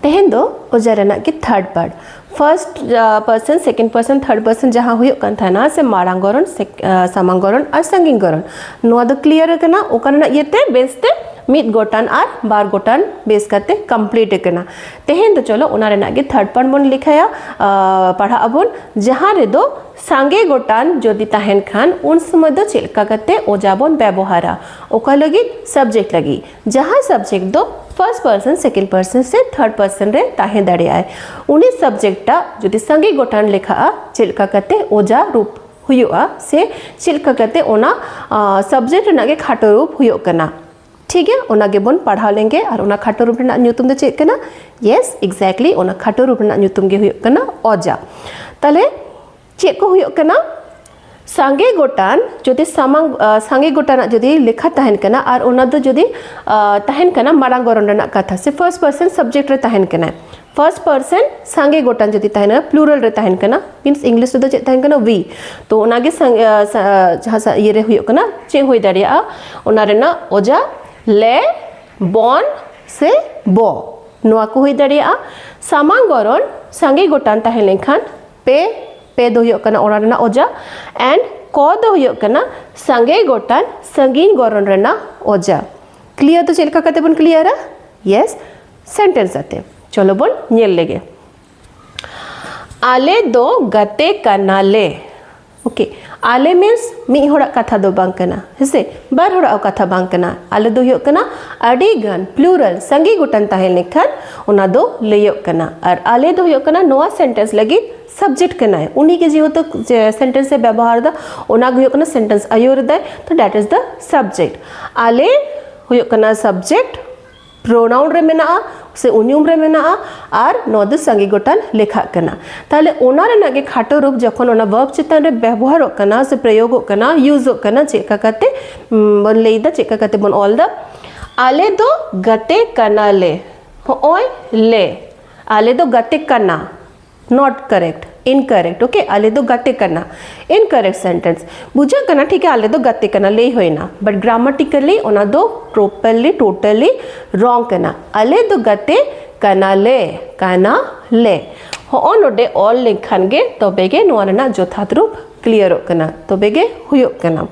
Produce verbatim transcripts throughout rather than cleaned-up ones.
ᱛᱮᱦᱮᱧ ᱫᱚ ᱚᱡᱟ ᱨᱮᱱᱟᱜ ᱜᱮ third part. First person, second person, third person ᱡᱟᱦᱟᱸ ᱦᱩᱭᱩᱜ ᱠᱟᱱ ᱛᱟᱦᱮᱱᱟ, ᱥᱮ ᱢᱟᱲᱟᱝ ᱜᱚᱨᱚᱱ, ᱥᱮᱠ- ᱟ, ᱥᱟᱢᱟᱝ ᱜᱚᱨᱚᱱ ᱟᱨ ᱥᱟᱺᱜᱤᱧ ᱜᱚᱨᱚᱱ, ᱱᱚᱣᱟ ᱫᱚ ᱠᱞᱤᱭᱟᱨ ᱟᱠᱟᱱᱟ᱾ ᱚᱠᱟ ᱨᱮᱱᱟᱜ ᱤᱭᱟᱹᱛᱮ? ᱵᱮᱥᱛᱮ ᱢᱤᱫ ᱜᱚᱴᱟᱱ ᱟᱨ ᱵᱟᱨ ᱜᱚᱴᱟᱱ ᱵᱮᱥ ᱠᱟᱛᱮ ᱠᱚᱢᱯᱞᱤᱴ ᱟᱠᱟᱱᱟ᱾ ᱛᱮᱦᱮᱧ ᱫᱚ ᱪᱚᱞᱚ ᱚᱱᱟ ᱨᱮᱱᱟᱜ ᱜᱮ ᱛᱷᱟᱨᱰ ᱯᱟᱨᱴ ᱵᱚᱱ ᱞᱮᱠᱷᱟᱭᱟ, ᱟ, ᱯᱟᱲᱦᱟᱜ ᱟᱵᱚᱱ, ᱡᱟᱦᱟᱸ ᱨᱮᱫᱚ ᱥᱟᱸᱜᱮ ᱜᱚᱴᱟᱱ ᱡᱩᱫᱤ ᱛᱟᱦᱮᱱ ᱠᱷᱟᱱ, ᱩᱱ ᱥᱚᱢᱚᱭ ᱫᱚ ᱪᱮᱫ ᱞᱮᱠᱟ ᱠᱟᱛᱮ ᱚᱡᱟ ᱵᱚᱱ ᱵᱮᱵᱚᱦᱟᱨᱟ, ᱚᱠᱟ ᱞᱟᱹᱜᱤᱫ? ᱥᱟᱵᱡᱮᱠᱴ ᱞᱟᱹᱜᱤᱫ᱾ ᱡᱟᱦᱟᱸ ᱥᱟᱵᱡᱮᱠᱴ ᱫᱚ ᱯᱷᱟᱨᱥᱴ ᱯᱟᱨᱥᱚᱱ, ᱥᱮᱠᱮᱱᱰ ᱯᱟᱨᱥᱚᱱ ᱥᱮ ᱛᱷᱟᱨᱰ ᱯᱟᱨᱥᱚᱱ ᱨᱮ ᱛᱟᱦᱮᱸ ᱫᱟᱲᱮᱭᱟᱜᱼᱟᱭ, ᱩᱱᱤ ᱥᱟᱵᱡᱮᱠᱴ ᱴᱟᱜ ᱡᱩᱫᱤ ᱥᱟᱸᱜᱮ ᱜᱚᱴᱟᱱ ᱞᱮᱠᱷᱟᱜᱼᱟ, ᱪᱮᱫ ᱞᱮᱠᱟ ᱠᱟᱛᱮ ᱚᱡᱟ ᱨᱩᱯ ᱦᱩᱭᱩᱜᱼᱟ, ᱥᱮ ᱪᱮᱫ ᱞᱮᱠᱟ ᱠᱟᱛᱮ ᱚᱱᱟ ᱥᱟᱵᱡᱮᱠᱴ ᱨᱮᱱᱟᱜ ᱜᱮ ᱠᱷᱟᱴᱚ ᱨᱩᱯ ᱦᱩᱭᱩᱜ ᱠᱟᱱᱟ? ᱴᱷᱤᱠ ᱜᱮᱭᱟ, ᱚᱱᱟ ᱜᱮᱵᱚᱱ ᱯᱟᱲᱦᱟᱣ ᱞᱮᱱᱜᱮ᱾ ᱟᱨ ᱚᱱᱟ ᱠᱷᱟᱴᱚ ᱨᱩᱯ ᱨᱮᱱᱟᱜ ᱧᱩᱛᱩᱢ ᱫᱚ ᱪᱮᱫ ᱠᱟᱱᱟ? ᱭᱮᱥ, ᱮᱠᱡᱮᱠᱴᱞᱤ, ᱚᱱᱟ ᱠᱷᱟᱴᱚ ᱨᱩᱯ ᱨᱮᱱᱟᱜ ᱧᱩᱛᱩᱢ ᱜᱮ ᱦᱩᱭᱩᱜ ᱠᱟᱱᱟ ᱚᱡᱟ᱾ ᱛᱟᱦᱞᱮ ᱪᱮᱫ ᱠᱚ ᱦᱩᱭᱩᱜ ᱠᱟᱱᱟ? ᱥᱟᱸᱜᱮ ᱜᱚᱴᱟᱱ ᱡᱩᱫᱤ ᱥᱟᱢᱟᱝ, ᱟ, ᱥᱟᱸᱜᱮ ᱜᱚᱴᱟᱱᱟᱜ ᱡᱩᱫᱤ ᱞᱮᱠᱷᱟ ᱛᱟᱦᱮᱱ ᱠᱟᱱᱟ, ᱟᱨ ᱚᱱᱟ ᱫᱚ ᱡᱩᱫᱤ, ᱟ, ᱛᱟᱦᱮᱱ ᱠᱟᱱᱟ ᱢᱟᱲᱟᱝ ᱜᱚᱨᱚᱱ ᱨᱮᱱᱟᱜ ᱠᱟᱛᱷᱟ, ᱥᱮ ᱯᱷᱟᱨᱥᱴ ᱯᱟᱨᱥᱚᱱ ᱥᱟᱵᱡᱮᱠᱴ ᱨᱮ ᱛᱟᱦᱮᱱ ᱠᱟᱱᱟᱭ, ᱯᱷᱟᱨᱥᱴ ᱯᱟᱨᱥᱚᱱ ᱥᱟᱸᱜᱮ ᱜᱚᱴᱟᱱ ᱡᱩᱫᱤ ᱛᱟᱦᱮᱱᱟ, ᱯᱞᱩᱨᱟᱞ ᱨᱮ ᱛᱟᱦᱮᱱ ᱠᱟᱱᱟ, ᱢᱤᱱᱥ ᱤᱝᱞᱤᱥ ᱨᱮᱫᱚ ᱪᱮᱫ ᱛᱟᱦᱮᱱ ᱠᱟᱱᱟ? ᱣᱤ᱾ ᱛᱚ ᱚᱱᱟᱜᱮ ᱥᱟᱝ-, ᱟ, ᱥᱟ-, ᱟ, ᱡᱟᱦᱟᱸ ᱥᱟ-, ᱤᱭᱟᱹ ᱨᱮ ᱦᱩᱭᱩᱜ ᱠᱟᱱᱟ, ᱪᱮᱫ ᱦᱩᱭ ᱫᱟᱲᱮᱭᱟᱜᱼᱟ? ᱚᱱᱟ ᱨᱮᱱᱟᱜ ᱚᱡᱟ ᱞᱮ, ᱵᱚᱱ ᱥᱮ ᱵᱚ, ᱱᱚᱣᱟ ᱠᱚ ᱦᱩᱭ ᱫᱟᱲᱮᱭᱟᱜᱼᱟ᱾ ᱥᱟᱢᱟᱝ ᱜᱚᱨᱚᱱ ᱥᱟᱸᱜᱮ ᱜᱚᱴᱟᱱ ᱛᱟᱦᱮᱸ ᱞᱮᱱᱠᱷᱟᱱ ᱯᱮ, ᱯᱮ ᱫᱚ ᱦᱩᱭᱩᱜ ᱠᱟᱱᱟ ᱚᱱᱟ ᱨᱮᱱᱟᱜ ᱚᱡᱟ, and ᱠᱚ ᱫᱚ ᱦᱩᱭᱩᱜ ᱠᱟᱱᱟ ᱥᱟᱸᱜᱮ ᱜᱚᱴᱟᱱ ᱥᱟᱺᱜᱤᱧ ᱜᱚᱨᱚᱱ ᱨᱮᱱᱟᱜ ᱚᱡᱟ᱾ ᱠᱞᱤᱭᱟᱨ ᱫᱚ ᱪᱮᱫ ᱞᱮᱠᱟ ᱠᱟᱛᱮ ᱵᱚᱱ ᱠᱞᱤᱭᱟᱨᱟ? ᱭᱮᱥ, ᱥᱮᱱᱴᱮᱱᱥ ᱟᱛᱮ᱾ ᱪᱚᱞᱚ ᱵᱚᱱ ᱧᱮᱞ ᱞᱮᱜᱮ᱾ ᱟᱞᱮ ᱫᱚ ᱜᱟᱛᱮ ᱠᱟᱱᱟᱞᱮ᱾ ᱳᱠᱮ, ᱟᱞᱮ ᱢᱤᱱᱥ ᱢᱤᱫ ᱦᱚᱲᱟᱜ ᱠᱟᱛᱷᱟ ᱫᱚ ᱵᱟᱝ ᱠᱟᱱᱟ, ᱦᱮᱸᱥᱮ? ᱵᱟᱨ ᱦᱚᱲᱟᱜ ᱦᱚᱸ ᱠᱟᱛᱷᱟ ᱵᱟᱝ ᱠᱟᱱᱟ᱾ ᱟᱞᱮ ᱫᱚ ᱦᱩᱭᱩᱜ ᱠᱟᱱᱟ ᱟᱹᱰᱤ ᱜᱟᱱ, ᱯᱞᱩᱨᱟᱞ, ᱥᱟᱸᱜᱮ ᱜᱚᱴᱟᱱ ᱛᱟᱦᱮᱸ ᱞᱮᱱᱠᱷᱟᱱ ᱚᱱᱟ ᱫᱚ ᱞᱟᱹᱭᱚᱜ ᱠᱟᱱᱟ᱾ ᱟᱨ ᱟᱞᱮ ᱫᱚ ᱦᱩᱭᱩᱜ ᱠᱟᱱᱟ ᱱᱚᱣᱟ ᱥᱮᱱᱴᱮᱱᱥ ᱞᱟᱹᱜᱤᱫ ᱥᱟᱵᱡᱮᱠᱴ ᱠᱟᱱᱟᱭ, ᱩᱱᱤ ᱜᱮ ᱡᱮᱦᱮᱛᱩ ᱥᱮᱱᱴᱮᱱᱥ ᱮ ᱵᱮᱵᱚᱦᱟᱨ ᱮᱫᱟ, ᱚᱱᱟ ᱜᱮ ᱦᱩᱭᱩᱜ ᱠᱟᱱᱟ ᱥᱮᱱᱴᱮᱱᱥ ᱟᱭᱩᱨ ᱮᱫᱟᱭ, ᱛᱚ that is the subject. ᱟᱞᱮ ᱦᱩᱭᱩᱜ ᱠᱟᱱᱟ ᱥᱟᱵᱡᱮᱠᱴ, ᱯᱨᱳᱱᱟᱣᱩᱱ ᱨᱮ ᱢᱮᱱᱟᱜᱼᱟ ᱥᱮ ᱩᱧᱩᱢ ᱨᱮ ᱢᱮᱱᱟᱜᱼᱟ, ᱟᱨ ᱱᱚᱣᱟ ᱫᱚ ᱥᱟᱸᱜᱮ ᱜᱚᱴᱟᱱ ᱞᱮᱠᱷᱟᱜ ᱠᱟᱱᱟ᱾ ᱛᱟᱦᱞᱮ ᱚᱱᱟ ᱨᱮᱱᱟᱜ ᱜᱮ ᱠᱷᱟᱴᱚ ᱨᱩᱯ ᱡᱚᱠᱷᱚᱱ ᱚᱱᱟ ᱵᱷᱟᱨᱵ ᱪᱮᱛᱟᱱ ᱨᱮ ᱵᱮᱵᱚᱦᱟᱨᱚᱜ ᱠᱟᱱᱟ ᱥᱮ ᱯᱨᱚᱭᱳᱜᱚᱜ ᱠᱟᱱᱟ, ᱤᱭᱩᱡᱚᱜ ᱠᱟᱱᱟ, ᱪᱮᱫ ᱞᱮᱠᱟ ᱠᱟᱛᱮ, ᱩᱢ, ᱵᱚᱱ ᱞᱟᱹᱭ ᱮᱫᱟ, ᱪᱮᱫ ᱞᱮᱠᱟ ᱠᱟᱛᱮ ᱵᱚᱱ ᱚᱞ ᱮᱫᱟ? ᱟᱞᱮ ᱫᱚ ᱜᱟᱛᱮ ᱠᱟᱱᱟᱞᱮ᱾ ᱦᱚᱸᱜᱼᱚᱭ ᱞᱮ, ᱟᱞᱮ ᱫᱚ ᱜᱟᱛᱮ ᱠᱟᱱᱟ, not correct. Incorrect. Okay, ᱟᱞᱮ ᱫᱚ ᱜᱟᱛᱮ ᱠᱟᱱᱟ, incorrect sentence. ᱵᱩᱡᱷᱟᱹᱜ ᱠᱟᱱᱟ, ᱴᱷᱤᱠ ᱜᱮᱭᱟ, ᱟᱞᱮ ᱫᱚ ᱜᱟᱛᱮ ᱠᱟᱱᱟ ᱞᱟᱹᱭ ᱦᱩᱭᱱᱟ, but grammatically ᱚᱱᱟ ᱫᱚ properly totally wrong ᱠᱟᱱᱟ. ᱟᱞᱮ ᱫᱚ ᱜᱟᱛᱮ ᱠᱟᱱᱟᱞᱮ, ᱠᱟᱱᱟᱞᱮ. ᱦᱚᱸᱜᱼᱚ ᱱᱚᱰᱮ ᱚᱞ ᱞᱮᱱᱠᱷᱟᱱ ᱜᱮ ᱛᱚᱵᱮ ᱜᱮ ᱱᱚᱣᱟ ᱨᱮᱱᱟᱜ ᱡᱚᱛᱷᱟᱛ ᱨᱩᱯ ᱠᱞᱤᱭᱟᱨᱚᱜ ᱠᱟᱱᱟ, ᱛᱚᱵᱮ ᱜᱮ ᱦᱩᱭᱩᱜ ᱠᱟᱱᱟ.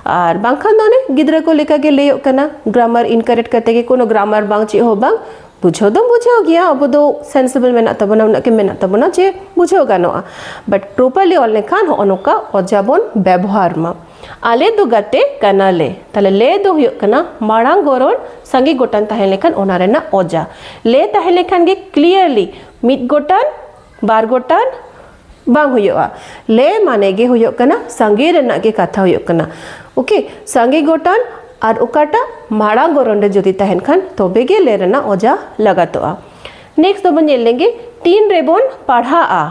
ᱟᱨ ᱵᱟᱝᱠᱷᱟᱱ ᱫᱚ ᱚᱱᱮ ᱜᱤᱫᱽᱨᱟᱹ ᱠᱚ ᱞᱮᱠᱟ ᱜᱮ ᱞᱟᱹᱭᱚᱜ ᱠᱟᱱᱟ, ᱜᱨᱟᱢᱟᱨ ᱤᱱᱠᱟᱨᱮᱠᱴ ᱠᱟᱛᱮ ᱜᱮ ᱠᱳᱱᱳ ᱜᱨᱟᱢᱟᱨ ᱵᱟᱝ, ᱪᱮᱫ ᱦᱚᱸ ᱵᱟᱝ. ᱵᱩᱡᱷᱟᱹᱣ ᱫᱚᱢ ᱵᱩᱡᱷᱟᱹᱣ ᱜᱮᱭᱟ, ᱟᱵᱚ ᱫᱚ ᱥᱮᱱᱥᱤᱵᱮᱞ ᱢᱮᱱᱟᱜ ᱛᱟᱵᱚᱱᱟ, ᱩᱱᱟᱹᱜ ᱜᱮ ᱢᱮᱱᱟᱜ ᱛᱟᱵᱚᱱᱟ ᱡᱮ ᱵᱩᱡᱷᱟᱹᱣ ᱜᱟᱱᱚᱜᱼᱟ, but properly ᱚᱞ ᱞᱮᱠᱷᱟᱱ ᱦᱚᱸᱜᱼᱚ ᱱᱚᱝᱠᱟ ᱚᱡᱟ ᱵᱚᱱ ᱵᱮᱵᱚᱦᱟᱨ ᱢᱟ. ᱟᱞᱮ ᱫᱚ ᱜᱟᱛᱮ ᱠᱟᱱᱟᱞᱮ. ᱛᱟᱦᱞᱮ ᱞᱮ ᱫᱚ ᱦᱩᱭᱩᱜ ᱠᱟᱱᱟ ᱢᱟᱲᱟᱝ ᱜᱚᱨᱚᱱ ᱥᱟᱸᱜᱮ ᱜᱚᱴᱟᱱ ᱛᱟᱦᱮᱸ ᱞᱮᱠᱷᱟᱱ ᱚᱱᱟ ᱨᱮᱱᱟᱜ ᱚᱡᱟ. ᱞᱮ ᱛᱟᱦᱮᱸ ᱞᱮᱠᱷᱟᱱ ᱜᱮ ᱠᱞᱤᱭᱟᱨᱞᱤ ᱢᱤᱫ ᱜᱚᱴᱟᱱ, ᱵᱟᱨ ᱜᱚᱴᱟᱱ ᱵᱟᱝ ᱦᱩᱭᱩᱜᱼᱟ. ᱞᱮ ᱢᱟᱱᱮ ᱜᱮ ᱦᱩᱭᱩᱜ ᱠᱟᱱᱟ ᱥᱟᱸᱜᱮ ᱨᱮᱱᱟᱜ ᱜᱮ ᱠᱟᱛᱷᱟ ᱦᱩᱭᱩᱜ ᱠᱟᱱᱟ. Okay, ᱥᱟᱸᱜᱮ ᱜᱚᱴᱟᱱ ᱟᱨ ᱚᱠᱟᱴᱟᱜ ᱢᱟᱲᱟᱝ ᱜᱚᱨᱚᱱ ᱨᱮ ᱡᱩᱫᱤ ᱛᱟᱦᱮᱱ ᱠᱷᱟᱱ ᱛᱚᱵᱮ ᱜᱮ ᱞᱮ ᱨᱮᱱᱟᱜ ᱚᱡᱟ ᱞᱟᱜᱟᱛᱚᱜᱼᱟ. Next ᱫᱚᱵᱚᱱ ᱧᱮᱞ ᱞᱮᱜᱮ, ᱛᱤᱱ ᱨᱮᱵᱚᱱ ᱯᱟᱲᱦᱟᱜᱼᱟ?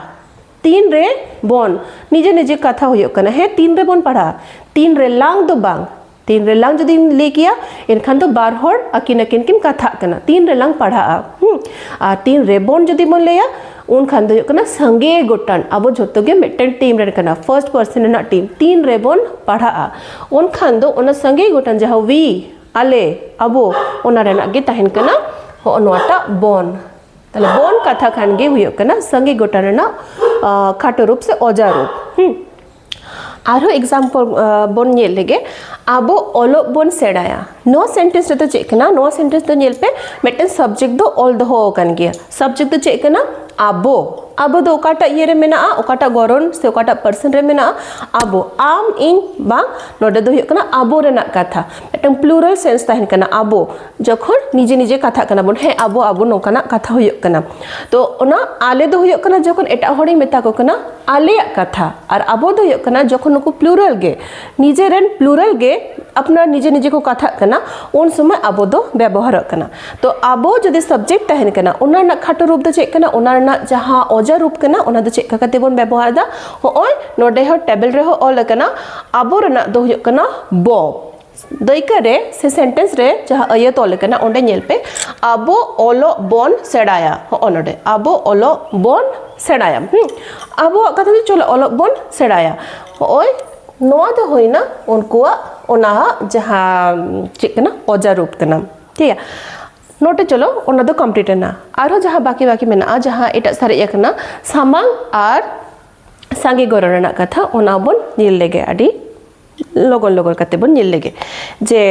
ᱛᱤᱱ ᱨᱮ ᱵᱚᱱ, ᱱᱤᱡᱮ ᱱᱤᱡᱮ ᱠᱟᱛᱷᱟ ᱦᱩᱭᱩᱜ ᱠᱟᱱᱟ. ᱦᱮᱸ, ᱛᱤᱱ ᱨᱮᱵᱚᱱ ᱯᱟᱲᱦᱟᱜᱼᱟ, ᱛᱤᱱ ᱨᱮ ᱞᱟᱝ ᱫᱚ ᱵᱟᱝ. ᱛᱤᱱ ᱨᱮ ᱞᱟᱝ ᱡᱩᱫᱤᱢ ᱞᱟᱹᱭ ᱠᱮᱭᱟ, ᱮᱱᱠᱷᱟᱱ ᱫᱚ ᱵᱟᱨ ᱦᱚᱲ ᱟᱹᱠᱤᱱ ᱟᱹᱠᱤᱱ ᱠᱤᱱ ᱠᱟᱛᱷᱟᱜ ᱠᱟᱱᱟ, ᱛᱤᱱ ᱨᱮ ᱞᱟᱝ ᱯᱟᱲᱦᱟᱜᱼᱟ. ᱦᱩᱸ. ᱟᱨ ᱛᱤᱱ ᱨᱮ ᱵᱚᱱ ᱡᱩᱫᱤ ᱵᱚᱱ ᱞᱟᱹᱭᱟ, ᱩᱱᱠᱷᱟᱱ ᱫᱚ ᱦᱩᱭᱩᱜ ᱠᱟᱱᱟ ᱥᱟᱸᱜᱮ ᱜᱚᱴᱟᱱ, ᱟᱵᱚ ᱡᱷᱚᱛᱚ ᱜᱮ ᱢᱤᱫᱴᱮᱱ ᱴᱤᱢ ᱨᱮᱱ ᱠᱟᱱᱟ, ᱯᱷᱟᱨᱥᱴ ᱯᱟᱨᱥᱚᱱ ᱨᱮᱱᱟᱜ ᱴᱤᱢ. ᱛᱤᱱ ᱨᱮ ᱵᱚᱱ ᱯᱟᱲᱦᱟᱜᱼᱟ, ᱩᱱᱠᱷᱟᱱ ᱫᱚ ᱚᱱᱟ ᱥᱟᱸᱜᱮ ᱜᱚᱴᱟᱱ ᱡᱟᱦᱟᱸ ᱣᱤ, ᱟᱞᱮ, ᱟᱵᱚ, ᱚᱱᱟ ᱨᱮᱱᱟᱜ ᱜᱮ ᱛᱟᱦᱮᱱ ᱠᱟᱱᱟ ᱦᱚᱸᱜᱼᱚ ᱱᱚᱣᱟᱴᱟᱜ ᱵᱚᱱ. ᱛᱟᱦᱞᱮ ᱵᱚᱱ ᱠᱟᱛᱷᱟ ᱠᱷᱟᱱ ᱜᱮ ᱦᱩᱭᱩᱜ ᱠᱟᱱᱟ ᱥᱟᱸᱜᱮ ᱜᱚᱴᱟᱱ ᱨᱮᱱᱟᱜ, ᱟ, ᱠᱷᱟᱴᱚ ᱨᱩᱯ ᱥᱮ ᱚᱡᱟ ᱨᱩᱯ. ᱦᱩᱸ. ᱟᱨᱦᱚᱸ ᱮᱠᱡᱟᱢᱯᱚᱞ ᱵᱚᱱ ᱧᱮᱞ ᱞᱮᱜᱮ, ᱟᱵᱚ ᱚᱞᱚᱜ ᱵᱚᱱ ᱥᱮᱬᱟᱭᱟ. ᱱᱚᱣᱟ ᱥᱮᱱᱴᱮᱱᱥ ᱨᱮᱫᱚ ᱪᱮᱫ ᱠᱟᱱᱟ? ᱱᱚᱣᱟ ᱥᱮᱱᱴᱮᱱᱥ ᱫᱚ ᱧᱮᱞ ᱯᱮ, ᱢᱤᱫᱴᱮᱱ ᱥᱟᱵᱡᱮᱠᱴ ᱫᱚ ᱚᱞ ᱫᱚᱦᱚ ᱟᱠᱟᱱ ᱜᱮᱭᱟ. ᱥᱟᱵᱡᱮᱠᱴ ᱫᱚ ᱪᱮᱫ ᱠᱟᱱᱟ? ᱟᱵᱚ. ᱟᱵᱚ ᱫᱚ ᱚᱠᱟᱴᱟᱜ ᱤᱭᱟᱹ ᱨᱮ ᱢᱮᱱᱟᱜᱼᱟ, ᱚᱠᱟᱴᱟᱜ ᱜᱚᱨᱚᱱ ᱥᱮ ᱚᱠᱟᱴᱟᱜ ᱯᱟᱨᱥᱚᱱ ᱨᱮ ᱢᱮᱱᱟᱜᱼᱟ? ᱟᱵᱚ. ᱟᱢ, ᱤᱧ, ᱵᱟᱝ, ᱱᱚᱰᱮ ᱫᱚ ᱦᱩᱭᱩᱜ ᱠᱟᱱᱟ ᱟᱵᱚ ᱨᱮᱱᱟᱜ ᱠᱟᱛᱷᱟ, ᱢᱤᱫᱴᱟᱝ ᱯᱞᱩᱨᱟᱞ ᱥᱮᱱᱥ ᱛᱟᱦᱮᱱ ᱠᱟᱱᱟ. ᱟᱵᱚ ᱡᱚᱠᱷᱚᱱ ᱱᱤᱡᱮ ᱱᱤᱡᱮ ᱠᱟᱛᱷᱟᱜ ᱠᱟᱱᱟ ᱵᱚᱱ, ᱦᱮᱸ, ᱟᱵᱚ, ᱟᱵᱚ ᱱᱚᱝᱠᱟᱱᱟᱜ ᱠᱟᱛᱷᱟ ᱦᱩᱭᱩᱜ ᱠᱟᱱᱟ. ᱛᱚ ᱚᱱᱟ ᱟᱞᱮ ᱫᱚ ᱦᱩᱭᱩᱜ ᱠᱟᱱᱟ ᱡᱚᱠᱷᱚᱱ ᱮᱴᱟᱜ ᱦᱚᱲᱤᱧ ᱢᱮᱛᱟ ᱠᱚ ᱠᱟᱱᱟ ᱟᱞᱮᱭᱟᱜ ᱠᱟᱛᱷᱟ, ᱟᱨ ᱟᱵᱚ ᱫᱚ ᱦᱩᱭᱩᱜ ᱠᱟᱱᱟ ᱡᱚᱠᱷᱚᱱ ᱱᱩᱠᱩ ᱯᱞᱩᱨᱟᱞ ᱜᱮ, ᱱᱤᱡᱮᱨᱮᱱ ᱯᱞᱩᱨᱟᱞ ᱜᱮ ᱟᱯᱱᱟᱨ ᱱᱤᱡᱮ ᱱᱤᱡᱮ ᱠᱚ ᱠᱟᱛᱷᱟᱜ ᱠᱟᱱᱟ, ᱩᱱ ᱥᱚᱢᱚᱭ ᱟᱵᱚ ᱫᱚ ᱵᱮᱵᱚᱦᱟᱨᱚᱜ ᱠᱟᱱᱟ. ᱛᱚ ᱟᱵᱚ ᱡᱩᱫᱤ ᱥᱟᱵᱡᱮᱠᱴ ᱛᱟᱦᱮᱱ ᱠᱟᱱᱟ, ᱚᱱᱟ ᱨᱮᱱᱟᱜ ᱠᱷᱟᱴᱚ ᱨᱩᱯ ᱫᱚ ᱪᱮᱫ ᱠᱟᱱᱟ? ᱚᱱᱟ ᱨᱮᱱᱟᱜ ᱡᱟᱦᱟᱸ ᱚᱡᱟ ᱨᱩᱯ ᱠᱟᱱᱟ, ᱚᱱᱟ ᱫᱚ ᱪᱮᱫ ᱞᱮᱠᱟ ᱠᱟᱛᱮ ᱵᱚᱱ ᱵᱮᱵᱚᱦᱟᱨ ᱮᱫᱟ? ᱦᱚᱸᱜᱼᱚᱭ ᱱᱚᱰᱮ ᱦᱚᱸ ᱴᱮᱵᱤᱞ ᱨᱮᱦᱚᱸ ᱚᱞ ᱟᱠᱟᱱᱟ, ᱟᱵᱚ ᱨᱮᱱᱟᱜ ᱫᱚ ᱦᱩᱭᱩᱜ ᱠᱟᱱᱟ ᱵᱚ. ᱫᱟᱹᱭᱠᱟᱹ ᱨᱮ ᱥᱮ ᱥᱮᱱᱴᱮᱱᱥ ᱨᱮ ᱡᱟᱦᱟᱸ ᱟᱹᱭᱟᱹᱛ ᱚᱞ ᱟᱠᱟᱱᱟ, ᱚᱸᱰᱮ ᱧᱮᱞ ᱯᱮ, ᱟᱵᱚ ᱚᱞᱚᱜ ᱵᱚᱱ ᱥᱮᱬᱟᱭᱟ᱾ ᱦᱚᱸᱜᱼᱚ ᱱᱚᱰᱮ ᱟᱵᱚ ᱚᱞᱚᱜ ᱵᱚᱱ ᱥᱮᱬᱟᱭᱟ᱾ ᱦᱩᱸ, ᱟᱵᱚᱣᱟᱜ ᱠᱟᱛᱷᱟ ᱫᱚ ᱪᱚᱞᱚ ᱚᱞᱚᱜ ᱵᱚᱱ ᱥᱮᱬᱟᱭᱟ᱾ ᱦᱚᱸᱜᱼᱚᱭ ᱱᱚᱣᱟ ᱫᱚ ᱦᱩᱭᱱᱟ ᱩᱱᱠᱩᱣᱟᱜ ᱚᱱᱟ ᱡᱟᱦᱟᱸ ᱪᱮᱫ ᱠᱟᱱᱟ, ᱚᱡᱟ ᱨᱩᱯ ᱠᱟᱱᱟ᱾ ᱴᱷᱤᱠ ᱜᱮᱭᱟ, ᱱᱚᱰᱮ ᱪᱚᱞᱚ ᱚᱱᱟ ᱫᱚ ᱠᱚᱢᱯᱞᱤᱴ ᱮᱱᱟ᱾ ᱟᱨᱦᱚᱸ ᱡᱟᱦᱟᱸ ᱵᱟᱹᱠᱤ ᱵᱟᱹᱠᱤ ᱢᱮᱱᱟᱜᱼᱟ, ᱡᱟᱦᱟᱸ ᱮᱴᱟᱜ ᱥᱟᱨᱮᱡ ᱟᱠᱟᱱᱟ ᱥᱟᱢᱟᱝ ᱟᱨ ᱥᱟᱸᱜᱮ ᱜᱚᱨᱚᱱ ᱨᱮᱱᱟᱜ ᱠᱟᱛᱷᱟ, ᱚᱱᱟ ᱵᱚᱱ ᱧᱮᱞ ᱞᱮᱜᱮ, ᱟᱹᱰᱤ ᱞᱚᱜᱚᱱ ᱞᱚᱜᱚᱱ ᱠᱟᱛᱮ ᱵᱚᱱ ᱧᱮᱞ ᱞᱮᱜᱮ᱾ ᱡᱮ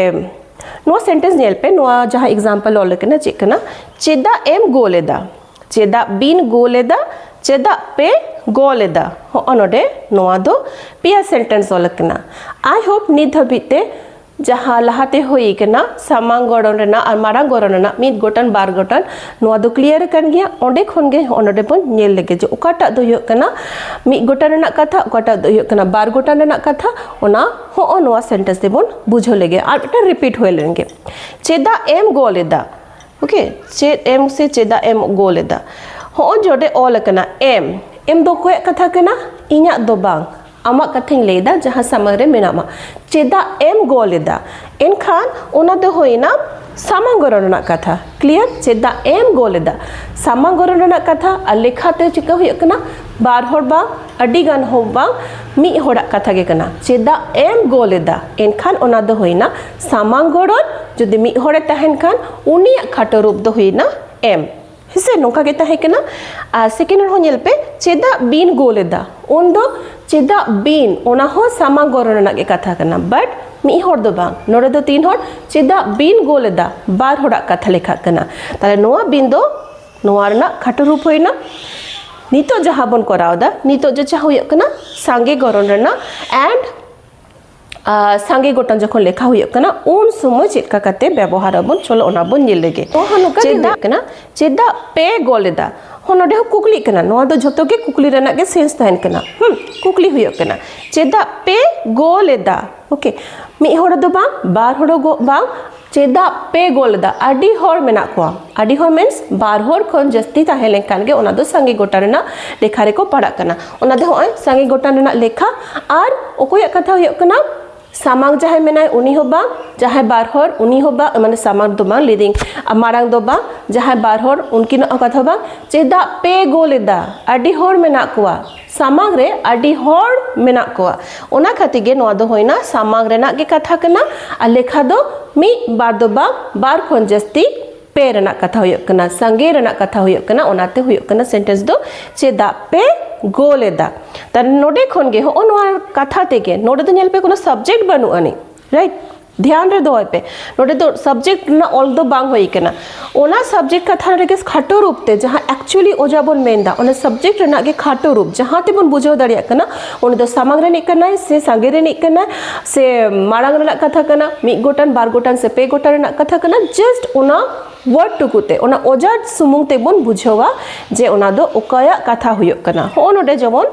ᱱᱚᱣᱟ ᱥᱮᱱᱴᱮᱱᱥ ᱧᱮᱞ ᱯᱮ, ᱱᱚᱣᱟ ᱡᱟᱦᱟᱸ ᱮᱠᱡᱟᱢᱯᱚᱞ ᱚᱞ ᱟᱠᱟᱱᱟ, ᱪᱮᱫ ᱠᱟᱱᱟ? ᱪᱮᱫᱟᱜ ᱮᱢ ᱜᱳᱞ ᱮᱫᱟ? ᱪᱮᱫᱟᱜ ᱵᱤᱱ ᱜᱳᱞ ᱮᱫᱟ? ᱪᱮᱫᱟᱜ ᱯᱮ ᱜᱳᱞ ᱮᱫᱟ? ᱦᱚᱸᱜᱼᱚ ᱱᱚᱰᱮ ᱱᱚᱣᱟ ᱫᱚ ᱯᱮᱭᱟ ᱥᱮᱱᱴᱮᱱᱥ ᱚᱞ ᱟᱠᱟᱱᱟ᱾ I hope ᱱᱤᱛ ᱫᱷᱟᱹᱵᱤᱡ ᱛᱮ ᱡᱟᱦᱟᱸ ᱞᱟᱦᱟᱛᱮ ᱦᱩᱭ ᱟᱠᱟᱱᱟ, ᱥᱟᱢᱟᱝ ᱜᱚᱲᱚᱱ ᱨᱮᱱᱟᱜ ᱟᱨ ᱢᱟᱨᱟᱝ ᱜᱚᱲᱚᱱ ᱨᱮᱱᱟᱜ ᱢᱤᱫ ᱜᱚᱴᱟᱝ, ᱵᱟᱨ ᱜᱚᱴᱟᱝ, ᱱᱚᱣᱟ ᱫᱚ ᱠᱞᱤᱭᱟᱨ ᱟᱠᱟᱱ ᱜᱮᱭᱟ᱾ ᱚᱸᱰᱮ ᱠᱷᱚᱱ ᱜᱮ ᱦᱚᱸᱜᱼᱚ ᱱᱚᱰᱮ ᱵᱚᱱ ᱧᱮᱞ ᱞᱮᱜᱮ ᱡᱮ ᱚᱠᱟᱴᱟᱜ ᱫᱚ ᱦᱩᱭᱩᱜ ᱠᱟᱱᱟ ᱢᱤᱫ ᱜᱚᱴᱟᱝ ᱨᱮᱱᱟᱜ ᱠᱟᱛᱷᱟ, ᱚᱠᱟᱴᱟᱜ ᱫᱚ ᱦᱩᱭᱩᱜ ᱠᱟᱱᱟ ᱵᱟᱨ ᱜᱚᱴᱟᱝ ᱨᱮᱱᱟᱜ ᱠᱟᱛᱷᱟ, ᱚᱱᱟ ᱦᱚᱸᱜᱼᱚ ᱱᱚᱣᱟ ᱥᱮᱱᱴᱮᱱᱥ ᱛᱮᱵᱚᱱ ᱵᱩᱡᱷᱟᱹᱣ ᱞᱮᱜᱮ᱾ ᱟᱨ ᱢᱤᱫᱴᱟᱝ ᱨᱤᱯᱤᱴ ᱦᱩᱭ ᱞᱮᱱ ᱜᱮ, ᱪᱮᱫᱟᱜ ᱮᱢ ᱜᱳᱞ ᱮᱫᱟ? ᱳᱠᱮ, ᱪᱮᱫ ᱮᱢ ᱥᱮ ᱪᱮᱫᱟᱜ ᱮᱢ ᱜᱳᱞ ᱮᱫᱟ? ᱦᱚᱸᱜᱼᱚᱭ ᱡᱮ ᱚᱸᱰᱮ ᱚᱞ ᱟᱠᱟᱱᱟ ᱮᱢ, ᱮᱢ ᱫᱚ ᱚᱠᱚᱭᱟᱜ ᱠᱟᱛᱷᱟ ᱠᱟᱱᱟ? ᱤᱧᱟᱹᱜ ᱫᱚ ᱵᱟᱝ, ᱟᱢᱟᱜ ᱠᱟᱛᱷᱟᱧ ᱞᱟᱹᱭᱫᱟ, ᱡᱟᱦᱟᱸ ᱥᱟᱢᱟᱝ ᱨᱮ ᱢᱮᱱᱟᱢᱟ᱾ ᱪᱮᱫᱟᱜ ᱮᱢ ᱜᱳᱞ ᱮᱫᱟ? ᱮᱱᱠᱷᱟᱱ ᱚᱱᱟ ᱫᱚ ᱦᱩᱭᱱᱟ ᱥᱟᱢᱟᱝ ᱜᱚᱲᱚᱱ ᱨᱮᱱᱟᱜ ᱠᱟᱛᱷᱟ᱾ ᱠᱞᱤᱭᱟᱨ? ᱪᱮᱫᱟᱜ ᱮᱢ ᱜᱳᱞ ᱮᱫᱟ? ᱥᱟᱢᱟᱝ ᱜᱚᱲᱚᱱ ᱨᱮᱱᱟᱜ ᱠᱟᱛᱷᱟ᱾ ᱟᱨ ᱞᱮᱠᱷᱟᱛᱮ ᱪᱤᱠᱟᱹ ᱦᱩᱭᱩᱜ ᱠᱟᱱᱟ? ᱵᱟᱨ ᱦᱚᱲ ᱵᱟᱝ, ᱟᱹᱰᱤ ᱜᱟᱱ ᱦᱚᱸ ᱵᱟᱝ, ᱢᱤᱫ ᱦᱚᱲᱟᱜ ᱠᱟᱛᱷᱟ ᱜᱮ ᱠᱟᱱᱟ᱾ ᱪᱮᱫᱟᱜ ᱮᱢ ᱜᱳᱞ ᱮᱫᱟ? ᱮᱱᱠᱷᱟᱱ ᱚᱱᱟ ᱫᱚ ᱦᱩᱭᱱᱟ ᱥᱟᱢᱟᱝ ᱜᱚᱲᱚᱱ᱾ ᱡᱩᱫᱤ ᱢᱤᱫ ᱦᱚᱲᱮ ᱛᱟᱦᱮᱱ ᱠᱷᱟᱱ, ᱩᱱᱤᱭᱟᱜ ᱠᱷᱟᱴᱚ ᱨᱩᱯ ᱫᱚ ᱦᱩᱭᱱᱟ ᱮᱢ᱾ ᱦᱮᱸᱥᱮ, ᱱᱚᱝᱠᱟ ᱜᱮ ᱛᱟᱦᱮᱸ ᱠᱟᱱᱟ᱾ ᱟᱨ ᱥᱮᱠᱮᱱᱰ ᱦᱚᱲ ᱦᱚᱸ ᱧᱮᱞ ᱯᱮ, ᱪᱮᱫᱟᱜ ᱵᱤᱱ ᱜᱳᱞ ᱮᱫᱟ? ᱩᱱ ᱫᱚ ᱪᱮᱫᱟᱜ ᱵᱤᱱ, ᱚᱱᱟ ᱦᱚᱸ ᱥᱟᱢᱟᱝ ᱜᱚᱲᱚᱱ ᱨᱮᱱᱟᱜ ᱜᱮ ᱠᱟᱛᱷᱟ ᱠᱟᱱᱟ, ᱵᱟᱴ ᱢᱤᱫ ᱦᱚᱲ ᱫᱚ ᱵᱟᱝ, ᱱᱚᱰᱮ ᱫᱚ ᱛᱤᱱ ᱦᱚᱲ? ᱪᱮᱫᱟᱜ ᱵᱤᱱ ᱜᱳᱞ ᱮᱫᱟ? ᱵᱟᱨ ᱦᱚᱲᱟᱜ ᱠᱟᱛᱷᱟ ᱞᱮᱠᱷᱟᱜ ᱠᱟᱱᱟ᱾ ᱛᱟᱦᱞᱮ ᱱᱚᱣᱟ ᱵᱤᱱ ᱫᱚ ᱱᱚᱣᱟ ᱨᱮᱱᱟᱜ ᱠᱷᱟᱴᱚ ᱨᱩᱯ ᱦᱩᱭᱱᱟ᱾ ᱱᱤᱛᱚᱜ ᱡᱟᱦᱟᱸ ᱵᱚᱱ ᱠᱚᱨᱟᱣ ᱮᱫᱟ, ᱱᱤᱛᱚᱜ ᱡᱮ ᱡᱟᱦᱟᱸ ᱦᱩᱭᱩᱜ ᱠᱟᱱᱟ ᱥᱟᱸᱜᱮ ᱜᱚᱲᱚᱱ ᱨᱮᱱᱟᱜ and ᱟᱨ ᱥᱟᱸᱜᱮ ᱜᱚᱴᱟᱝ ᱡᱚᱠᱷᱚᱱ ᱞᱮᱠᱷᱟ ᱦᱩᱭᱩᱜ ᱠᱟᱱᱟ, ᱩᱱ ᱥᱚᱢᱚᱭ ᱪᱮᱫ ᱞᱮᱠᱟ ᱠᱟᱛᱮ ᱵᱮᱵᱚᱦᱟᱨ ᱟᱵᱚᱱ, ᱪᱚᱞᱚ ᱚᱱᱟ ᱵᱚᱱ ᱧᱮᱞ ᱞᱮᱜᱮ᱾ ᱱᱚᱣᱟ ᱦᱚᱸ ᱱᱚᱝᱠᱟ ᱜᱮ ᱪᱮᱫᱟᱜ? ᱦᱩᱭᱩᱜ ᱠᱟᱱᱟ, ᱪᱮᱫᱟᱜ ᱯᱮ ᱜᱳᱞ ᱮᱫᱟ? ᱦᱚᱸ, ᱱᱚᱰᱮ ᱦᱚᱸ ᱠᱩᱠᱞᱤᱜ ᱠᱟᱱᱟ᱾ ᱱᱚᱣᱟ ᱫᱚ ᱡᱷᱚᱛᱚ ᱜᱮ ᱠᱩᱠᱞᱤ ᱨᱮᱱᱟᱜ ᱜᱮ ᱥᱮᱱᱥ ᱛᱟᱦᱮᱱ ᱠᱟᱱᱟ᱾ ᱦᱩᱸ, ᱠᱩᱠᱞᱤ ᱦᱩᱭᱩᱜ ᱠᱟᱱᱟ, ᱪᱮᱫᱟᱜ ᱯᱮ ᱜᱳᱞ ᱮᱫᱟ? ᱳᱠᱮ, ᱢᱤᱫ ᱦᱚᱲ ᱫᱚ ᱵᱟᱝ, ᱵᱟᱨ ᱦᱚᱲ ᱜᱚ-, ᱵᱟᱝ, ᱪᱮᱫᱟᱜ ᱯᱮ ᱜᱳᱞ ᱮᱫᱟ? ᱟᱹᱰᱤ ᱦᱚᱲ ᱢᱮᱱᱟᱜ ᱠᱚᱣᱟ, ᱟᱹᱰᱤ ᱦᱚᱲ ᱢᱤᱱᱥ ᱵᱟᱨ ᱦᱚᱲ ᱠᱷᱚᱱ ᱡᱟᱹᱥᱛᱤ ᱛᱟᱦᱮᱸ ᱞᱮᱱᱠᱷᱟᱱ ᱜᱮ ᱚᱱᱟ ᱫᱚ ᱥᱟᱸᱜᱮ ᱜᱚᱴᱟᱝ ᱨᱮᱱᱟᱜ ᱞᱮᱠᱷᱟ ᱨᱮᱠᱚ ᱯᱟᱲᱟᱜ ᱠᱟᱱᱟ᱾ ᱚᱱᱟ ᱫᱚ ᱦᱚᱸᱜᱼᱚᱭ ᱥᱟᱸᱜᱮ ᱜᱚᱴᱟᱝ ᱨᱮᱱᱟᱜ ᱞᱮᱠᱷᱟ᱾ ᱟᱨ ᱚᱠᱚᱭᱟᱜ ᱠᱟᱛᱷᱟ ᱦᱩᱭᱩᱜ ᱠᱟᱱᱟ? ᱥᱟᱢᱟᱝ ᱡᱟᱦᱟᱸᱭ ᱢᱮᱱᱟᱭ ᱩᱱᱤ ᱦᱚᱸ ᱵᱟᱝ, ᱡᱟᱦᱟᱸᱭ ᱵᱟᱨ ᱦᱚᱲ ᱩᱱᱤ ᱦᱚᱸ ᱵᱟᱝ, ᱢᱟᱱᱮ ᱥᱟᱢᱟᱝ ᱫᱚ ᱵᱟᱝ, ᱞᱟᱹᱭᱫᱟᱹᱧ ᱟᱨ ᱢᱟᱲᱟᱝ ᱫᱚ ᱵᱟᱝ, ᱡᱟᱦᱟᱸᱭ ᱵᱟᱨ ᱦᱚᱲ ᱩᱱᱠᱤᱱᱟᱜ ᱦᱚᱸ ᱠᱟᱛᱷᱟ ᱵᱟᱝ᱾ ᱪᱮᱫᱟᱜ ᱯᱮ ᱜᱳᱞ ᱮᱫᱟ? ᱟᱹᱰᱤ ᱦᱚᱲ ᱢᱮᱱᱟᱜ ᱠᱚᱣᱟ, ᱥᱟᱢᱟᱝ ᱨᱮ ᱟᱹᱰᱤ ᱦᱚᱲ ᱢᱮᱱᱟᱜ ᱠᱚᱣᱟ᱾ ᱚᱱᱟ ᱠᱷᱟᱹᱛᱤᱨ ᱜᱮ ᱱᱚᱣᱟ ᱫᱚ ᱦᱩᱭᱱᱟ ᱥᱟᱢᱟᱝ ᱨᱮᱱᱟᱜ ᱜᱮ ᱠᱟᱛᱷᱟ ᱠᱟᱱᱟ᱾ ᱟᱨ ᱞᱮᱠᱷᱟ ᱫᱚ ᱢᱤᱫ ᱵᱟᱨ ᱫᱚ ᱵᱟᱝ, ᱵᱟᱨ ᱠᱷᱚᱱ ᱡᱟᱹᱥᱛᱤ ᱯᱮ ᱨᱮᱱᱟᱜ ᱠᱟᱛᱷᱟ ᱦᱩᱭᱩᱜ ᱠᱟᱱᱟ, ᱥᱟᱸᱜᱮ ᱨᱮᱱᱟᱜ ᱠᱟᱛᱷᱟ ᱦᱩᱭᱩᱜ ᱠᱟᱱᱟ᱾ ᱚᱱᱟᱛᱮ ᱦᱩᱭᱩᱜ ᱠᱟᱱᱟ ᱥᱮᱱᱴᱮᱱᱥ ᱫᱚ ᱪᱮᱫᱟᱜ ᱯᱮ ᱜᱳᱞ ᱮᱫᱟ᱾ ᱛᱟᱦᱞᱮ ᱱᱚᱰᱮ ᱠᱷᱚᱱ ᱜᱮ ᱦᱚᱸᱜᱼᱚ ᱱᱚᱣᱟ ᱠᱟᱛᱷᱟ ᱛᱮᱜᱮ, ᱱᱚᱰᱮ ᱫᱚ ᱧᱮᱞ ᱯᱮ, ᱠᱳᱱᱳ ᱥᱟᱵᱡᱮᱠᱴ ᱵᱟᱹᱱᱩᱜ ᱟᱹᱱᱤᱡ, ᱨᱟᱭᱤᱴ? ᱫᱷᱮᱭᱟᱱ ᱨᱮ ᱫᱚᱦᱚᱭ ᱯᱮ, ᱱᱚᱰᱮ ᱫᱚ ᱥᱟᱵᱡᱮᱠᱴ ᱨᱮᱱᱟᱜ ᱚᱞ ᱫᱚ ᱵᱟᱝ ᱦᱩᱭ ᱠᱟᱱᱟ᱾ ᱚᱱᱟ ᱥᱟᱵᱡᱮᱠᱴ ᱠᱟᱛᱷᱟ ᱨᱮᱜᱮ ᱠᱷᱟᱴᱚ ᱨᱩᱯ ᱛᱮ ᱡᱟᱦᱟᱸ ᱮᱠᱪᱩᱭᱮᱞᱤ ᱚᱡᱟ ᱵᱚᱱ ᱢᱮᱱᱫᱟ, ᱚᱱᱟ ᱥᱟᱵᱡᱮᱠᱴ ᱨᱮᱱᱟᱜ ᱜᱮ ᱠᱷᱟᱴᱚ ᱨᱩᱯ ᱡᱟᱦᱟᱸ ᱛᱮᱵᱚᱱ ᱵᱩᱡᱷᱟᱹᱣ ᱫᱟᱲᱮᱭᱟᱜ ᱠᱟᱱᱟ, ᱩᱱᱤ ᱫᱚ ᱥᱟᱢᱟᱝ ᱨᱤᱱᱤᱡ ᱠᱟᱱᱟᱭ ᱥᱮ ᱥᱟᱸᱜᱮ ᱨᱤᱱᱤᱡ ᱠᱟᱱᱟᱭ ᱥᱮ ᱢᱟᱲᱟᱝ ᱨᱮᱱᱟᱜ ᱠᱟᱛᱷᱟ ᱠᱟᱱᱟ, ᱢᱤᱫ ᱜᱚᱴᱟᱝ, ᱵᱟᱨ ᱜᱚᱴᱟᱝ ᱥᱮ ᱯᱮ ᱜᱚᱴᱟᱝ ᱨᱮᱱᱟᱜ ᱠᱟᱛᱷᱟ ᱠᱟᱱᱟ, ᱡᱟᱥᱴ ᱚᱱᱟ ᱣᱟᱨᱰ ᱴᱩᱠᱩ ᱛᱮ, ᱚᱱᱟ ᱚᱡᱟ ᱥᱩᱢᱩᱝ ᱛᱮᱵᱚᱱ ᱵᱩᱡᱷᱟᱹᱣᱟ ᱡᱮ ᱚᱱᱟ ᱫᱚ ᱚᱠᱚᱭᱟᱜ ᱠᱟᱛᱷᱟ ᱦᱩᱭᱩᱜ ᱠᱟᱱᱟ᱾ ᱦᱚᱸᱜᱼᱚ ᱱᱚᱰᱮ ᱡᱮᱢᱚᱱ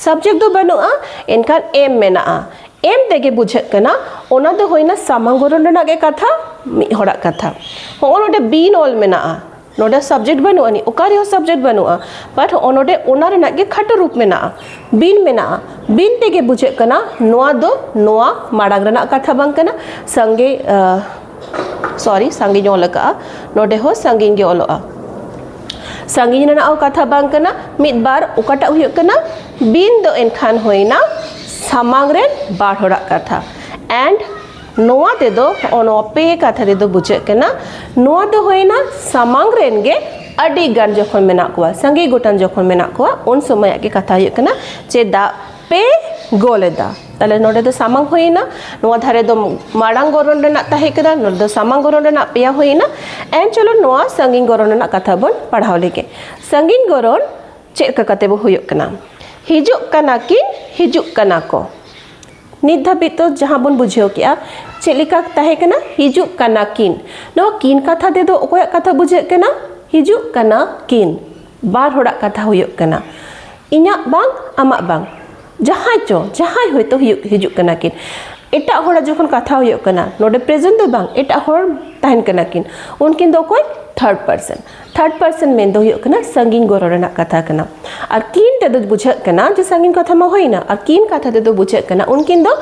ᱥᱟᱵᱡᱮᱠᱴ ᱫᱚ ᱵᱟᱹᱱᱩᱜᱼᱟ, ᱮᱱᱠᱷᱟᱱ ᱮᱢ ᱢᱮᱱᱟᱜᱼᱟ᱾ ᱮᱢ ᱛᱮᱜᱮ ᱵᱩᱡᱷᱟᱹᱜ ᱠᱟᱱᱟ ᱚᱱᱟ ᱫᱚ ᱦᱩᱭᱱᱟ ᱥᱟᱢᱟᱝ ᱜᱚᱨᱚᱱ ᱨᱮᱱᱟᱜ ᱜᱮ ᱠᱟᱛᱷᱟ, ᱢᱤᱫ ᱦᱚᱲᱟᱜ ᱠᱟᱛᱷᱟ᱾ ᱦᱚᱸᱜᱼᱚ ᱱᱚᱰᱮ ᱵᱤᱱ ᱚᱞ ᱢᱮᱱᱟᱜᱼᱟ, ᱱᱚᱰᱮ ᱥᱟᱵᱡᱮᱠᱴ ᱵᱟᱹᱱᱩᱜ ᱟᱹᱱᱤᱡ, ᱚᱠᱟ ᱨᱮᱦᱚᱸ ᱥᱟᱵᱡᱮᱠᱴ ᱵᱟᱹᱱᱩᱜᱼᱟ, ᱵᱟᱴ ᱦᱚᱸᱜᱼᱚ ᱱᱚᱰᱮ ᱚᱱᱟ ᱨᱮᱱᱟᱜ ᱜᱮ ᱠᱷᱟᱴᱚ ᱨᱩᱯ ᱢᱮᱱᱟᱜᱼᱟ, ᱵᱤᱱ ᱢᱮᱱᱟᱜᱼᱟ᱾ ᱵᱤᱱ ᱛᱮᱜᱮ ᱵᱩᱡᱷᱟᱹᱜ ᱠᱟᱱᱟ ᱱᱚᱣᱟ ᱫᱚ ᱱᱚᱣᱟ ᱢᱟᱲᱟᱝ ᱨᱮᱱᱟᱜ ᱠᱟᱛᱷᱟ ᱵᱟᱝ ᱠᱟᱱᱟ, ᱥᱟᱸᱜᱮ, ᱟᱸ, ᱥᱚᱨᱤ, ᱥᱟᱸᱜᱮᱧ ᱚᱞ ᱟᱠᱟᱜᱼᱟ, ᱱᱚᱰᱮ ᱦᱚᱸ ᱥᱟᱸᱜᱮᱧ ᱜᱮ ᱚᱞᱚᱜᱼᱟ᱾ ᱥᱟᱺᱜᱤᱧ ᱨᱮᱱᱟᱜ ᱦᱚᱸ ᱠᱟᱛᱷᱟ ᱵᱟᱝ ᱠᱟᱱᱟ᱾ ᱢᱤᱫ ᱵᱟᱨ ᱚᱠᱟᱴᱟᱜ ᱦᱩᱭᱩᱜ ᱠᱟᱱᱟ? ᱵᱤᱱ ᱫᱚ ᱮᱱᱠᱷᱟᱱ ᱦᱩᱭᱱᱟ ᱥᱟᱢᱟᱝ ᱨᱮᱱ ᱵᱟᱨ ᱦᱚᱲᱟᱜ ᱠᱟᱛᱷᱟ᱾ And ᱱᱚᱣᱟ ᱛᱮᱫᱚ, ᱦᱚᱸᱜᱼᱚ ᱱᱚᱣᱟ ᱯᱮ ᱠᱟᱛᱷᱟ ᱛᱮᱫᱚ ᱵᱩᱡᱷᱟᱹᱜ ᱠᱟᱱᱟ ᱱᱚᱣᱟ ᱫᱚ ᱦᱩᱭᱱᱟ ᱥᱟᱢᱟᱝ ᱨᱮᱱ ᱜᱮ ᱟᱹᱰᱤ ᱜᱟᱱ ᱡᱚᱠᱷᱚᱱ ᱢᱮᱱᱟᱜ ᱠᱚᱣᱟ, ᱥᱟᱸᱜᱮ ᱜᱚᱴᱟᱝ ᱡᱚᱠᱷᱚᱱ ᱢᱮᱱᱟᱜ ᱠᱚᱣᱟ, ᱩᱱ ᱥᱚᱢᱚᱭᱟᱜ ᱜᱮ ᱠᱟᱛᱷᱟ ᱦᱩᱭᱩᱜ ᱠᱟᱱᱟ ᱪᱮᱫᱟᱜ ᱯᱮ ᱜᱳᱞ ᱮᱫᱟ᱾ ᱛᱟᱦᱞᱮ ᱱᱚᱰᱮ ᱫᱚ ᱥᱟᱢᱟᱝ ᱦᱩᱭᱱᱟ, ᱱᱚᱣᱟ ᱫᱷᱟᱨᱮ ᱫᱚ ᱢᱟᱲᱟᱝ ᱜᱚᱨᱚᱱ ᱨᱮᱱᱟᱜ ᱛᱟᱦᱮᱸ ᱠᱟᱱᱟ, ᱱᱚᱰᱮ ᱫᱚ ᱥᱟᱢᱟᱝ ᱜᱚᱨᱚᱱ ᱨᱮᱱᱟᱜ ᱯᱮᱭᱟ ᱦᱩᱭᱱᱟ᱾ And ᱪᱚᱞᱚ ᱱᱚᱣᱟ ᱥᱟᱺᱜᱤᱧ ᱜᱚᱨᱚᱱ ᱨᱮᱱᱟᱜ ᱠᱟᱛᱷᱟ ᱵᱚᱱ ᱯᱟᱲᱦᱟᱣ ᱞᱮᱜᱮ᱾ ᱥᱟᱺᱜᱤᱧ ᱜᱚᱨᱚᱱ ᱪᱮᱫ ᱞᱮᱠᱟ ᱠᱟᱛᱮ ᱵᱚ ᱦᱩᱭᱩᱜ ᱠᱟᱱᱟ? ᱦᱤᱡᱩᱜ ᱠᱟᱱᱟ ᱠᱤᱱ, ᱦᱤᱡᱩᱜ ᱠᱟᱱᱟ ᱠᱚ᱾ ᱱᱤᱛ ᱫᱷᱟᱹᱵᱤᱡ ᱫᱚ ᱡᱟᱦᱟᱸ ᱵᱚᱱ ᱵᱩᱡᱷᱟᱹᱣ ᱠᱮᱜᱼᱟ, ᱪᱮᱫ ᱞᱮᱠᱟ ᱛᱟᱦᱮᱸ ᱠᱟᱱᱟ? ᱦᱤᱡᱩᱜ ᱠᱟᱱᱟ ᱠᱤᱱ᱾ ᱱᱚᱣᱟ ᱠᱤᱱ ᱠᱟᱛᱷᱟ ᱛᱮᱫᱚ ᱚᱠᱚᱭᱟᱜ ᱠᱟᱛᱷᱟ ᱵᱩᱡᱷᱟᱹᱜ ᱠᱟᱱᱟ? ᱦᱤᱡᱩᱜ ᱠᱟᱱᱟ ᱠᱤᱱ, ᱵᱟᱨ ᱦᱚᱲᱟᱜ ᱠᱟᱛᱷᱟ ᱦᱩᱭᱩᱜ ᱠᱟᱱᱟ᱾ ᱤᱧᱟᱹᱜ ᱵᱟᱝ, ᱟᱢᱟᱜ ᱵᱟᱝ, ᱡᱟᱦᱟᱸᱭ ᱪᱚ, ᱡᱟᱦᱟᱸᱭ ᱦᱚᱭᱛᱳ ᱦᱩᱭᱩᱜ, ᱦᱤᱡᱩᱜ ᱠᱟᱱᱟ ᱠᱤᱱ᱾ ᱮᱴᱟᱜ ᱦᱚᱲᱟᱜ ᱡᱚᱠᱷᱚᱱ ᱠᱟᱛᱷᱟ ᱦᱩᱭᱩᱜ ᱠᱟᱱᱟ, ᱱᱚᱰᱮ ᱯᱨᱮᱡᱮᱱᱴ ᱫᱚ ᱵᱟᱝ, ᱮᱴᱟᱜ ᱦᱚᱲ ᱛᱟᱦᱮᱱ ᱠᱟᱱᱟ ᱠᱤᱱ, ᱩᱱᱠᱤᱱ ᱫᱚ ᱚᱠᱚᱭ? Third person. ᱛᱷᱟᱨᱰ ᱯᱟᱨᱥᱚᱱ ᱢᱮᱱ ᱫᱚ ᱦᱩᱭᱩᱜ ᱠᱟᱱᱟ ᱥᱟᱺᱜᱤᱧ ᱜᱚᱨᱚ ᱨᱮᱱᱟᱜ ᱠᱟᱛᱷᱟ ᱠᱟᱱᱟ᱾ ᱟᱨ ᱠᱤᱱ ᱛᱮᱫᱚ ᱵᱩᱡᱷᱟᱹᱜ ᱠᱟᱱᱟ ᱡᱮ ᱥᱟᱺᱜᱤᱧ ᱠᱟᱛᱷᱟ ᱢᱟ ᱦᱩᱭᱱᱟ, ᱟᱨ ᱠᱤᱱ ᱠᱟᱛᱷᱟ ᱛᱮᱫᱚ ᱵᱩᱡᱷᱟᱹᱜ ᱠᱟᱱᱟ ᱩᱱᱠᱤᱱ ᱫᱚ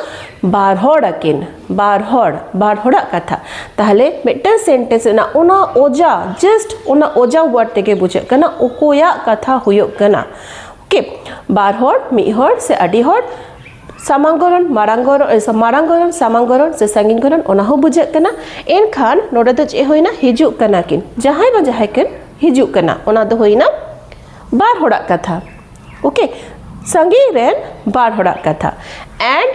ᱵᱟᱨ ᱦᱚᱲ ᱟᱹᱠᱤᱱ, ᱵᱟᱨ ᱦᱚᱲ, ᱵᱟᱨ ᱦᱚᱲᱟᱜ ᱠᱟᱛᱷᱟ᱾ ᱛᱟᱦᱞᱮ ᱢᱤᱫᱴᱟᱝ ᱥᱮᱱᱴᱮᱱᱥ ᱨᱮᱱᱟᱜ ᱚᱱᱟ ᱚᱡᱟ, ᱡᱟᱥᱴ ᱚᱱᱟ ᱚᱡᱟ ᱣᱟᱨᱰ ᱛᱮᱜᱮ ᱵᱩᱡᱷᱟᱹᱜ ᱠᱟᱱᱟ ᱚᱠᱚᱭᱟᱜ ᱠᱟᱛᱷᱟ ᱦᱩᱭᱩᱜ ᱠᱟᱱᱟ᱾ ᱳᱠᱮ, ᱵᱟᱨ ᱦᱚᱲ, ᱢᱤᱫ ᱦᱚᱲ ᱥᱮ ᱟᱹᱰᱤ ᱦᱚᱲ, ᱥᱟᱢᱟᱝ ᱜᱚᱨᱚᱱ, ᱢᱟᱨᱟᱝ ᱜᱚᱨᱚᱱ, ᱮ, ᱢᱟᱨᱟᱝ ᱜᱚᱨᱚᱱ, ᱥᱟᱢᱟᱝ ᱜᱚᱨᱚᱱ ᱥᱮ ᱥᱟᱺᱜᱤᱧ ᱜᱚᱨᱚᱱ, ᱚᱱᱟ ᱦᱚᱸ ᱵᱩᱡᱷᱟᱹᱜ ᱠᱟᱱᱟ᱾ ᱮᱱᱠᱷᱟᱱ ᱱᱚᱰᱮ ᱫᱚ ᱪᱮᱫ ᱦᱩᱭᱱᱟ? ᱦᱤᱡᱩᱜ ᱠᱟᱱᱟ ᱠᱤᱱ, ᱡᱟᱦᱟᱸᱭ ᱵᱟ ᱡᱟᱦᱟᱸᱭ ᱠᱤᱱ ᱦᱤᱡᱩᱜ ᱠᱟᱱᱟ, ᱚᱱᱟ ᱫᱚ ᱦᱩᱭᱱᱟ ᱵᱟᱨ ᱦᱚᱲᱟᱜ ᱠᱟᱛᱷᱟ᱾ ᱳᱠᱮ, ᱥᱟᱺᱜᱤᱧ ᱨᱮᱱ ᱵᱟᱨ ᱦᱚᱲᱟᱜ ᱠᱟᱛᱷᱟ᱾ ᱮᱱᱰ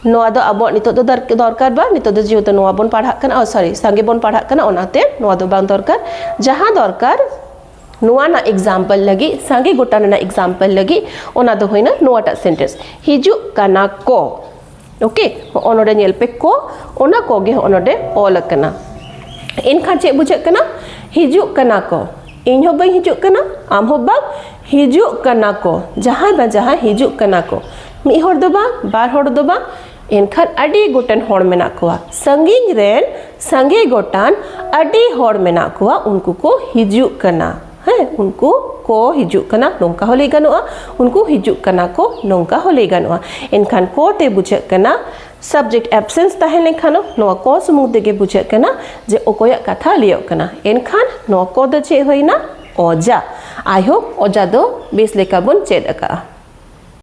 ᱱᱚᱣᱟ ᱫᱚ ᱟᱵᱚᱣᱟᱜ ᱱᱤᱛᱚᱜ ᱫᱚ ᱫᱚᱨ-, ᱫᱚᱨᱠᱟᱨ ᱵᱟᱝ, ᱱᱤᱛᱚᱜ ᱫᱚ ᱡᱮᱦᱮᱛᱩ ᱱᱚᱣᱟ ᱵᱚᱱ ᱯᱟᱲᱦᱟᱜ ᱠᱟᱱᱟ, ᱚ, ᱥᱚᱨᱤ, ᱥᱟᱸᱜᱮ ᱵᱚᱱ ᱯᱟᱲᱦᱟᱜ ᱠᱟᱱᱟ, ᱚᱱᱟᱛᱮ ᱱᱚᱣᱟ ᱫᱚ ᱵᱟᱝ ᱫᱚᱨᱠᱟᱨ᱾ ᱡᱟᱦᱟᱸ ᱫᱚᱨᱠᱟᱨ ᱱᱚᱣᱟ ᱨᱮᱱᱟᱜ ᱮᱠᱡᱟᱢᱯᱚᱞ ᱞᱟᱹᱜᱤᱫ, ᱥᱟᱸᱜᱮ ᱜᱚᱴᱟᱱ ᱨᱮᱱᱟᱜ ᱮᱠᱡᱟᱢᱯᱚᱞ ᱞᱟᱹᱜᱤᱫ, ᱚᱱᱟ ᱫᱚ ᱦᱩᱭᱱᱟ ᱱᱚᱣᱟᱴᱟᱜ ᱥᱮᱱᱴᱮᱱᱥ, ᱦᱤᱡᱩᱜ ᱠᱟᱱᱟ ᱠᱚ᱾ ᱳᱠᱮ, ᱦᱚᱸᱜᱼᱚ ᱱᱚᱰᱮ ᱧᱮᱞ ᱯᱮ, ᱠᱚ, ᱚᱱᱟ ᱠᱚ ᱜᱮ ᱦᱚᱸᱜᱼᱚ ᱱᱚᱰᱮ ᱚᱞ ᱟᱠᱟᱱᱟ᱾ ᱮᱱᱠᱷᱟᱱ ᱪᱮᱫ ᱵᱩᱡᱷᱟᱹᱜ ᱠᱟᱱᱟ? ᱦᱤᱡᱩᱜ ᱠᱟᱱᱟ ᱠᱚ᱾ ᱤᱧ ᱦᱚᱸ ᱵᱟᱹᱧ ᱦᱤᱡᱩᱜ ᱠᱟᱱᱟ, ᱟᱢ ᱦᱚᱸ ᱵᱟᱢ ᱦᱤᱡᱩᱜ ᱠᱟᱱᱟ ᱠᱚ᱾ ᱡᱟᱦᱟᱸᱭ ᱵᱟ ᱡᱟᱦᱟᱸᱭ ᱦᱤᱡᱩᱜ ᱠᱟᱱᱟ ᱠᱚ᱾ ᱢᱤᱫ ᱦᱚᱲ ᱫᱚ ᱵᱟᱝ, ᱵᱟᱨ ᱦᱚᱲ ᱫᱚ ᱵᱟᱝ, ᱮᱱᱠᱷᱟᱱ ᱟᱹᱰᱤ ᱜᱚᱴᱟᱝ ᱦᱚᱲ ᱢᱮᱱᱟᱜ ᱠᱚᱣᱟ᱾ ᱥᱟᱺᱜᱤᱧ ᱨᱮᱱ ᱥᱟᱸᱜᱮ ᱜᱚᱴᱟᱝ ᱟᱹᱰᱤ ᱦᱚᱲ ᱢᱮᱱᱟᱜ ᱠᱚᱣᱟ, ᱩᱱᱠᱩ ᱠᱚ ᱦᱤᱡᱩᱜ ᱠᱟᱱᱟ᱾ ᱦᱮᱸ, ᱩᱱᱠᱩ ᱠᱚ ᱦᱤᱡᱩᱜ ᱠᱟᱱᱟ, ᱱᱚᱝᱠᱟ ᱦᱚᱸ ᱞᱟᱹᱭ ᱜᱟᱱᱚᱜᱼᱟ, ᱩᱱᱠᱩ ᱦᱤᱡᱩᱜ ᱠᱟᱱᱟ ᱠᱚ, ᱱᱚᱝᱠᱟ ᱦᱚᱸ ᱞᱟᱹᱭ ᱜᱟᱱᱚᱜᱼᱟ᱾ ᱮᱱᱠᱷᱟᱱ ᱠᱚ ᱛᱮ ᱵᱩᱡᱷᱟᱹᱜ ᱠᱟᱱᱟ subject absence ᱛᱟᱦᱮᱸ ᱞᱮᱱᱠᱷᱟᱱ ᱦᱚᱸ ᱱᱚᱣᱟ ᱠᱚ ᱥᱩᱢᱩᱝ ᱛᱮᱜᱮ ᱵᱩᱡᱷᱟᱹᱜ ᱠᱟᱱᱟ ᱡᱮ ᱚᱠᱚᱭᱟᱜ ᱠᱟᱛᱷᱟ ᱞᱟᱹᱭᱚᱜ ᱠᱟᱱᱟ᱾ ᱮᱱᱠᱷᱟᱱ ᱱᱚᱣᱟ ᱠᱚ ᱫᱚ ᱪᱮᱫ ᱦᱩᱭᱱᱟ? ᱚᱡᱟ᱾ I hope ᱚᱡᱟ ᱫᱚ ᱵᱮᱥ ᱞᱮᱠᱟ ᱵᱚᱱ ᱪᱮᱫ ᱟᱠᱟᱫᱼᱟ᱾